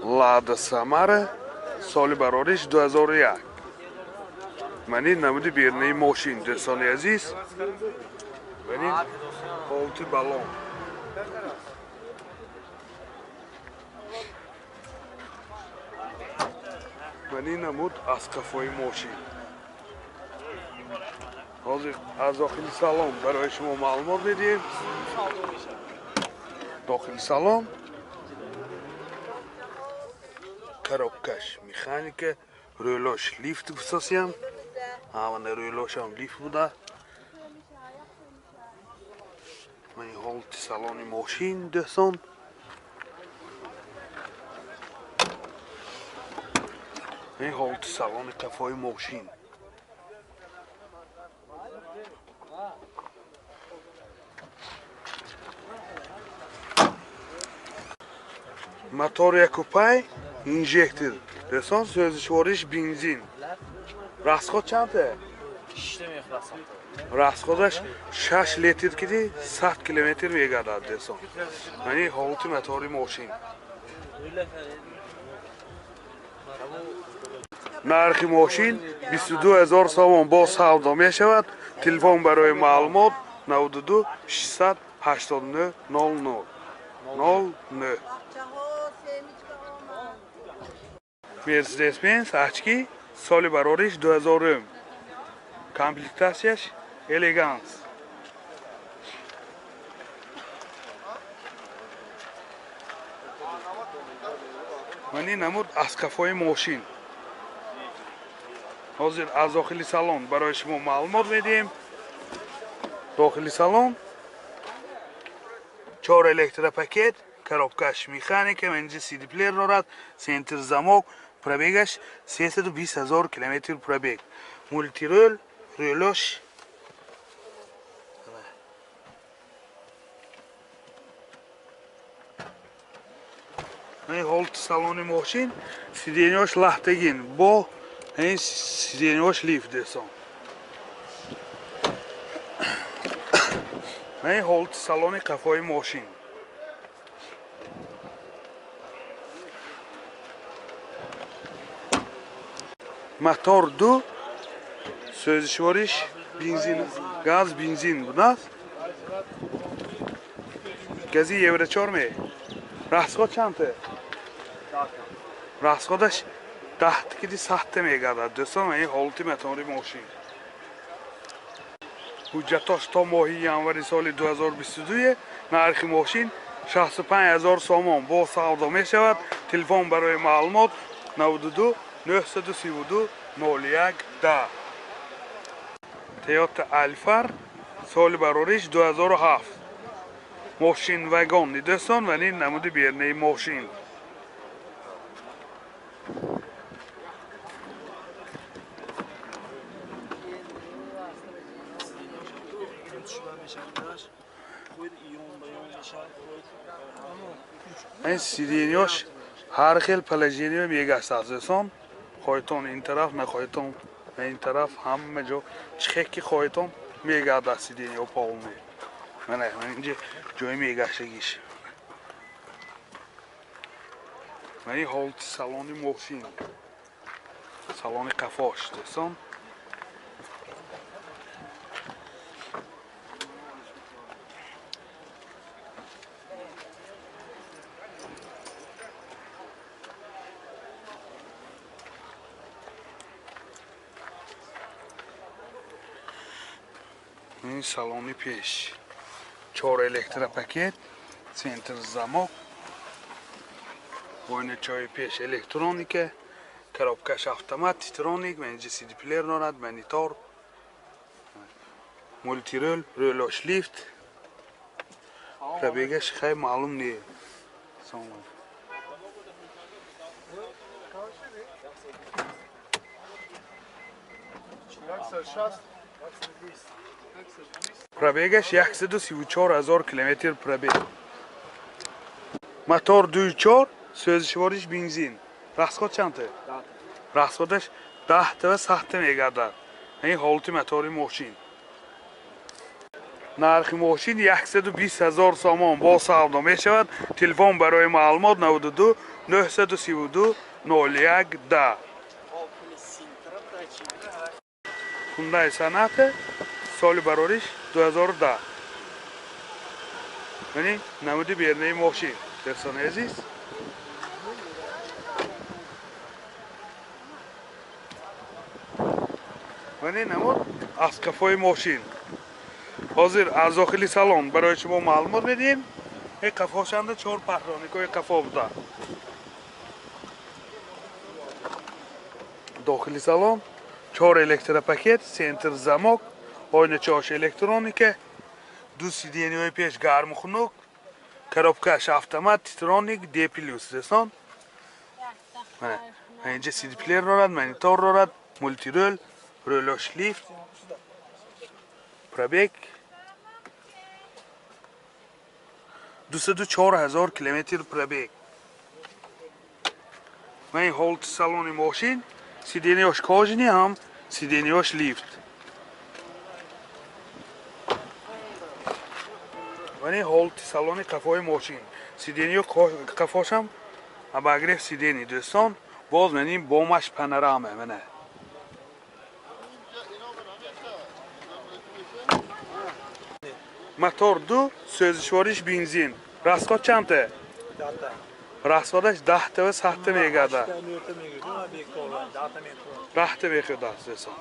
Лада Самара, соли барориш 2001. Мани намуди бернаи мошин, дӯстони азиз. Мани ҳолати балон. Мани намуд аз қафои мошин. Ҳозир аз дохили салон барои шумо маълумот медиҳем. Дохили салон коробкаш механика, рӯлош лифт гуфтосиям. Ҳамана рӯлошам лифт буда. Мани ҳолати салони мошин, дӯстон. Мани ҳолати салони қафои мошин. Мотор якупай, инжектор. Дӯстон, сӯзишвориш бензин. Расход чанд? Расходаш 6 литр киди 100 километр мегардад, дӯстон. Мани ҳолати мотори мошин. Нархи мошин 22 000 сомон бо савдо мешавад. Телефон барои маълумот 92 689 00 09. Mercedes-Benz очки, соли барориш 2000. Комплектацияш элеганс. Мани намуд аз қафои мошин. Ҳозир аз дохили салон барои шумо маълумот медиҳем. Дохили салон 4 электропакет, коробкаш механика, инҷа CD плеер дорад, центр замок, пробегаш 320 000 километр пробег. Мультирол, рӯлош. Ин ҳолати салони мошин, сиденьош лаҳтагин бо ин сиденьош лифт, дӯстон. Ин ҳолати салони қафои мошин. Мотор 2, сӯзишвориш бензин, газ бензин будааст. Гази Евро 4 ме. Расход чанд? Расходаш 10 киди 100 мегардад, дӯстон. Ин ҳолати мотори мошин. Ҳуҷҷатош то моҳи январи соли 2022. Нархи мошин 65 000 сомон бо савдо мешавад. Телефон барои маълумот 92 932 01 10. Toyota Alphard, соли барориш 2007. Мошин вагон, дӯстон, ва ин намуди бернаи мошин. Ин сиденьош ҳар хел положение мегаштад, дӯстон. Хоҳитон ин тараф, нахоҳитон ин тараф, ҳама ҷо чихе ки хоҳитон мегардад сиденьо полный. Мана инҷа ҷои мегаштагиш. Мани ҳолати салони мошин. Салони қафош, дӯстон. Ин салони пеш. 4 электропакет, центр замок, ойначаи пеш электроника, коробкаш автомат, титроник, инҷа CD плеер дорад, монитор, мультирол, рӯлош лифт. Пробегаш хай маълум не. Пробегаш 134 000 километр пробег. Мотор 2.4, сӯзишвориш бензин. Расход чанд? Расходаш 10 ва 100 мегардад. Ин ҳолати мотори мошин. Нархи мошин 120 000 сомон бо савдо мешавад. Телефон барои маълумот 92 932 01 10. Hyundai Sonata соли барориш 2010. Мани намуди бернаи мошин. Дӯстони азиз. Мани намуд аз қафои мошин. Ҳозир аз дохили салон барои шумо маълумот медиҳем. Ин қафошанда 4 пахроникҳои қафо буда. Дохили салон 4 электропакет, центр замок, ойначаҳош электроника, ду сиденьяҳои пеш гарму хунук, коробкаш автомат, титроник, D+. Дӯстон. Мана инҷа CD плеер дорад, монитор дорад, мултирол, ролош лифт, пробег 204 000 километр пробег. Ман ин ҳолати салони мошин, сиденьяш кожаный ҳам сиденьяш лифт. Ман ин ҳолати салони қафои мошин, сиденья қафошам обогрев сиденья дӯстон. Боз ман ин бомаш панорама мана. Мотор 2, сӯзишвориш бензин. Расход чандта? Расходаш 10 та ва 7 та мегардад. 10 та мехӯрдад дӯстон.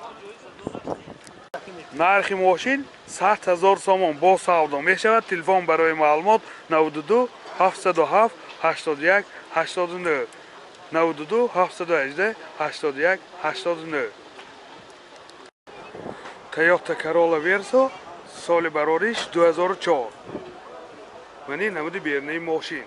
Нархи мошин 100 000 сомон бо савдо мешавад. Телефон барои маълумот 92 707 81 89 92 718 81 89. Toyota Corolla Verso соли барориш 2004. Мани намуди бернаи мошин.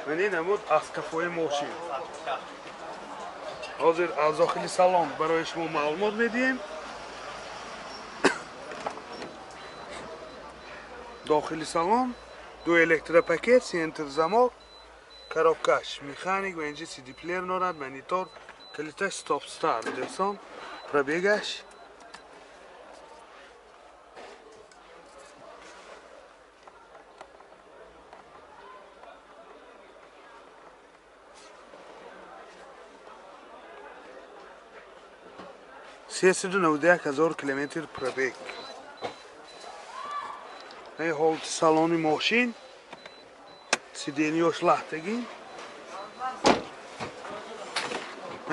Мани намуд аз қафои мошин. Ҳозир аз дохили салон барои шумо маълумот медиҳем. Дохили салон ду электропакет, центр замок, коробкаш механик ва инҷа CD плеер дорад, монитор, калиташ стоп старт. Дӯстон, пробегаш 391 000 километр пробег. Ин ҳолати салони мошин, сиденьяш лахтагин.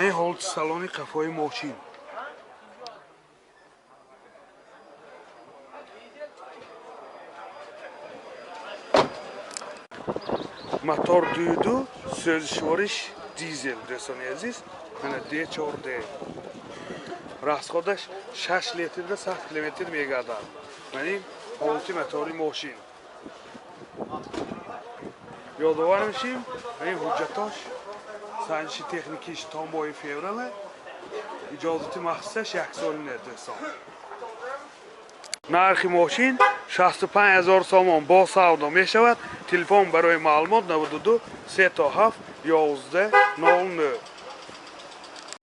Ин ҳолати салони қафои мошин. Мотор 2.2, сӯзишвориш дизел дӯстони азиз. Мана D4D. Расходаш 6 литрда 100 километр мегардад. Мана ин ҳолати мотори мошин. Ёдовар мешим, ин ҳуҷҷатош санҷиши техникиш то моҳи феврале, иҷозати махсусаш 1 солина дӯстон. Нархи мошин 65 000 сомон бо савдо мешавад. Телефон барои маълумот 92 307 11 00.